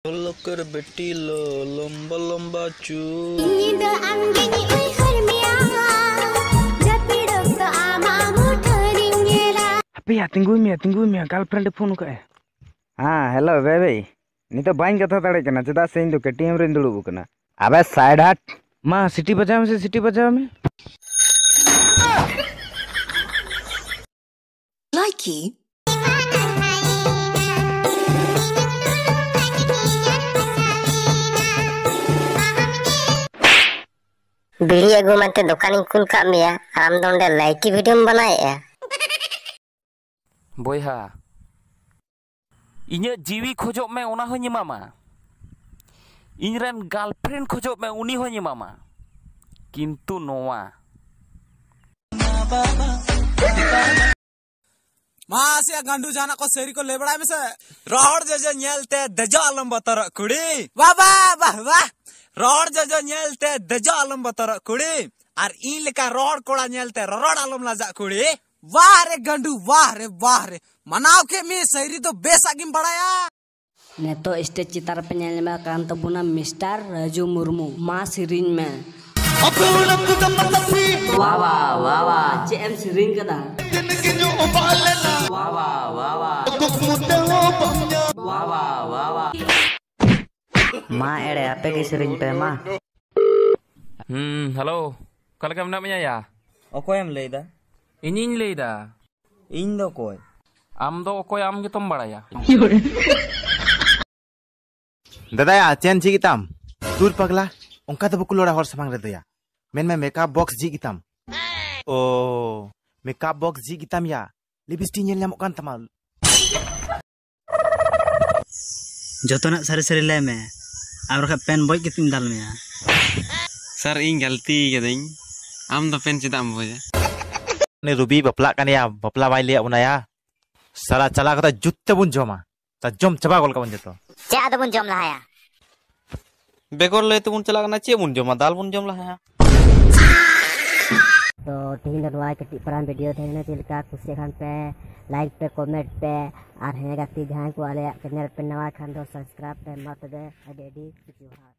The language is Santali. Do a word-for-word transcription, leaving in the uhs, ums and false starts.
ᱞᱚᱠᱚᱨ ᱵᱮᱴᱤ ᱞᱚ, ᱞᱚᱢᱵᱟ ᱞᱚᱢᱵᱟ ᱪᱩᱞ᱾ ᱧᱤᱫᱟᱹ ᱟᱢᱜᱤᱧ ᱩᱭᱦᱟᱹᱨ ᱢᱮᱭᱟ, ᱡᱟᱹᱯᱤᱫ ᱚᱠᱛᱚ ᱟᱢᱟᱜ ᱢᱩᱴᱷᱟᱹᱱᱤᱧ ᱧᱮᱞᱟ᱾ ᱦᱟᱯᱮᱭᱟ, ᱛᱤᱸᱜᱩᱭ ᱢᱮ, ᱛᱤᱸᱜᱩᱭ ᱢᱮ, girlfriend ᱮ ᱯᱷᱳᱱ ᱠᱟᱜᱼᱟ᱾ ᱦᱮᱸ, hello baby. ᱱᱤᱛᱚᱜ ᱵᱟᱹᱧ ᱠᱟᱛᱷᱟ ᱫᱟᱲᱮᱭᱟᱜ ᱠᱟᱱᱟ, ᱪᱮᱫᱟᱜ ᱥᱮ ᱤᱧ ᱫᱚ ᱠᱮ ᱴᱤ ᱮᱢ ᱨᱮᱧ ᱫᱩᱲᱩᱵ ᱟᱠᱟᱱᱟ᱾ ᱟᱵᱮ side ᱦᱟᱴ᱾ ᱢᱟ, ᱥᱤᱴᱤ ᱵᱟᱡᱟᱣ ᱢᱮᱥᱮ, ᱥᱤᱴᱤ ᱵᱟᱡᱟᱣ ᱢᱮ᱾ ᱞᱟᱭᱠᱤ᱾ ᱵᱤᱲᱤ ᱟᱹᱜᱩ ᱢᱮᱱᱛᱮ ᱫᱚᱠᱟᱱᱤᱧ ᱠᱩᱞ ᱠᱟᱜ ᱢᱮᱭᱟ, ᱟᱨ ᱟᱢ ᱫᱚ ᱚᱸᱰᱮ ᱞᱟᱭᱠᱤ ᱵᱷᱤᱰᱤᱭᱳᱢ ᱵᱮᱱᱟᱣᱮᱫᱼᱟ᱾ ᱵᱚᱭᱦᱟ, ᱤᱧᱟᱹᱜ ᱡᱤᱣᱤ ᱠᱷᱚᱡᱚᱜ ᱢᱮ, ᱚᱱᱟ ᱦᱚᱸᱧ ᱮᱢᱟᱢᱟ᱾ ᱤᱧ ᱨᱮᱱ girlfriend ᱠᱷᱚᱡᱚᱜ ᱢᱮ, ᱩᱱᱤ ᱦᱚᱸᱧ ᱮᱢᱟᱢᱟ᱾ ᱠᱤᱱᱛᱩ ᱱᱚᱣᱟ ᱢᱟ ᱥᱮ ᱜᱟᱸᱰᱩ, ᱡᱟᱦᱟᱱᱟᱜ ᱠᱚ ᱥᱟᱹᱨᱤ ᱠᱚ ᱞᱟᱹᱭ ᱵᱟᱲᱟᱭ ᱢᱮᱥᱮ᱾ ᱨᱚᱦᱚᱲ ᱡᱚᱡᱚ ᱧᱮᱞᱛᱮ ᱫᱮᱡᱚᱜ ᱟᱞᱚᱢ ᱵᱚᱛᱚᱨᱚᱜ ᱠᱩᱲᱤ᱾ ᱵᱟᱵᱟ, ᱵᱟᱦ, ᱵᱟᱦ᱾ ᱨᱚᱦᱚᱲ ᱡᱚᱡᱚ ᱧᱮᱞᱛᱮ ᱫᱮᱡᱚᱜ ᱟᱞᱚᱢ ᱵᱚᱛᱚᱨᱚᱜ ᱠᱩᱲᱤ᱾ ᱟᱨ ᱤᱧ ᱞᱮᱠᱟ ᱨᱚᱦᱚᱲ ᱠᱚᱲᱟ ᱧᱮᱞᱛᱮ ᱨᱚᱨᱚᱲ ᱟᱞᱚᱢ ᱞᱟᱡᱟᱜ ᱠᱩᱲᱤ᱾ ᱵᱟᱦ ᱨᱮ ᱜᱟᱸᱰᱩ, ᱵᱟᱦ ᱨᱮ, ᱵᱟᱦ ᱨᱮ᱾ ᱢᱟᱱᱟᱣ ᱠᱮᱫ ᱢᱮ, ᱥᱟᱹᱨᱤ ᱫᱚ ᱵᱮᱥᱟᱜ ᱜᱮᱢ ᱵᱟᱲᱟᱭᱟ᱾ ᱱᱤᱛᱚᱜ stage ᱪᱮᱛᱟᱱ ᱨᱮᱯᱮ ᱧᱮᱞ ᱧᱟᱢᱮᱫ ᱠᱟᱱ ᱛᱟᱵᱚᱱᱟ ᱢᱤᱥᱴᱟᱨ ᱨᱟᱡᱩ ᱢᱩᱨᱢᱩ᱾ ᱢᱟ ᱥᱮᱨᱮᱧ ᱢᱮ᱾ ᱟᱯᱮ ᱚᱲᱟᱜ ᱠᱚᱫᱚ ᱢᱟᱛᱟᱥᱤ᱾ ᱣᱟ ᱣᱟ, ᱣᱟ ᱣᱟ᱾ ᱪᱮᱫ ᱮᱢ ᱥᱮᱨᱮᱧ ᱠᱟᱫᱟ? ᱫᱤᱱ ᱜᱮ ᱧᱚᱜ ᱵᱟᱦᱟᱞ ᱞᱮᱱᱟ᱾ ᱣᱟ ᱣᱟ, ᱣᱟ ᱣᱟ᱾ ᱠᱩᱠᱢᱩ ᱛᱮᱦᱚᱸ ᱵᱟᱢ ᱧᱟᱢ᱾ ᱣᱟ ᱣᱟ, ᱣᱟ ᱣᱟ᱾ ᱢᱟ ᱮᱲᱮ, ᱟᱯᱮ ᱜᱮ ᱥᱮᱨᱮᱧ ᱯᱮ, ᱢᱟ᱾ ᱦᱩᱸ, hello᱾ ᱚᱠᱟ ᱞᱮᱠᱟ ᱢᱮᱱᱟᱜ ᱢᱮᱭᱟ ᱭᱟ? ᱚᱠᱚᱭᱮᱢ ᱞᱟᱹᱭᱫᱟ? ᱤᱧᱤᱧ ᱞᱟᱹᱭᱫᱟ᱾ ᱤᱧ ᱫᱚ ᱚᱠᱚᱭ? ᱟᱢ ᱫᱚ ᱚᱠᱚᱭ, ᱟᱢ ᱜᱮᱛᱚᱢ ᱵᱟᱲᱟᱭᱟ᱾ ᱫᱟᱫᱟᱭᱟ, ᱪᱮᱱ ᱡᱷᱤᱡ ᱜᱮᱛᱟᱢ? ᱫᱩᱨ ᱯᱟᱜᱽᱞᱟ, ᱚᱱᱠᱟ ᱫᱚ ᱵᱟᱠᱚ ᱨᱚᱲᱟ ᱦᱚᱲ ᱥᱟᱢᱟᱝ ᱨᱮᱫᱚᱭᱟ᱾ ᱢᱮᱱᱢᱮ makeup box ᱡᱷᱤᱡ ᱜᱮᱛᱟᱢ᱾ ᱳ, makeup box ᱡᱷᱤᱡ ᱜᱮᱛᱟᱢ ᱭᱟ, lipstick ᱧᱮᱞ ᱧᱟᱢᱚᱜ ᱠᱟᱱ ᱛᱟᱢᱟ᱾ ᱡᱚᱛᱚᱱᱟᱜ ᱥᱟᱹᱨᱤ ᱥᱟᱹᱨᱤ ᱞᱟᱹᱭ ᱢᱮ, ᱟᱨ ᱵᱟᱠᱷᱟᱡ ᱯᱮᱱ ᱵᱚᱡ ᱠᱟᱛᱮᱧ ᱫᱟᱞ ᱢᱮᱭᱟ᱾ ᱥᱟᱨ, ᱤᱧ ᱜᱟᱹᱞᱛᱤ ᱠᱟᱹᱫᱟᱹᱧ, ᱟᱢ ᱫᱚ ᱯᱮᱱ ᱪᱮᱫᱟᱜ ᱮᱢ ᱵᱚᱡᱟ? ᱩᱱᱤ ᱨᱩᱵᱤ ᱵᱟᱯᱞᱟᱜ ᱠᱟᱱ ᱭᱟ, ᱵᱟᱯᱞᱟ ᱵᱟᱭ ᱞᱟᱹᱭᱟᱫ ᱵᱚᱱᱟ ᱭᱟ᱾ ᱥᱟᱞᱟ ᱪᱟᱞᱟᱣ ᱠᱟᱛᱮ ᱡᱩᱛ ᱛᱮᱵᱚᱱ ᱡᱚᱢᱟ, ᱛᱟ ᱡᱚᱢ ᱪᱟᱵᱟ ᱜᱚᱫ ᱠᱟᱵᱚᱱ ᱡᱚᱛᱚ᱾ ᱪᱮᱫ ᱟᱫᱚ ᱵᱚᱱ ᱡᱚᱢ ᱞᱟᱦᱟᱭᱟ? ᱵᱮᱜᱚᱨ ᱞᱟᱹᱭ ᱛᱮᱵᱚᱱ ᱪᱟᱞᱟᱜ ᱠᱟᱱᱟ, ᱪᱮᱫ ᱵᱚᱱ ᱡᱚᱢᱟ? ᱫᱟᱞ ᱵᱚᱱ ᱡᱚᱢ ᱞᱟᱦᱟᱭᱟ᱾ ᱛᱚ ᱛᱮᱦᱮᱧ ᱫᱚ ᱱᱚᱣᱟ ᱠᱟᱹᱴᱤᱡ ᱯᱟᱨᱟᱝ ᱵᱷᱤᱰᱤᱭᱳ ᱛᱟᱦᱮᱸ ᱠᱟᱱᱟ᱾ ᱪᱮᱫ ᱞᱮᱠᱟ ᱠᱩᱥᱤᱭᱟᱜ ᱠᱷᱟᱱ ᱯᱮ ᱞᱟᱭᱤᱠ ᱯᱮ, ᱠᱚᱢᱮᱱᱴ ᱯᱮ, ᱟᱨ ᱦᱮᱸ ᱜᱟᱛᱮ ᱡᱟᱦᱟᱸᱭ ᱠᱚ ᱟᱞᱮᱭᱟᱜ ᱪᱮᱱᱮᱞ ᱯᱮ ᱱᱟᱣᱟ ᱠᱷᱟᱱ ᱫᱚ ᱥᱟᱵᱥᱠᱨᱟᱭᱤᱵᱽ ᱯᱮ᱾ ᱢᱟ ᱛᱚᱵᱮ ᱟᱹᱰᱤ ᱟᱹᱰᱤ ᱡᱚᱦᱟᱨ᱾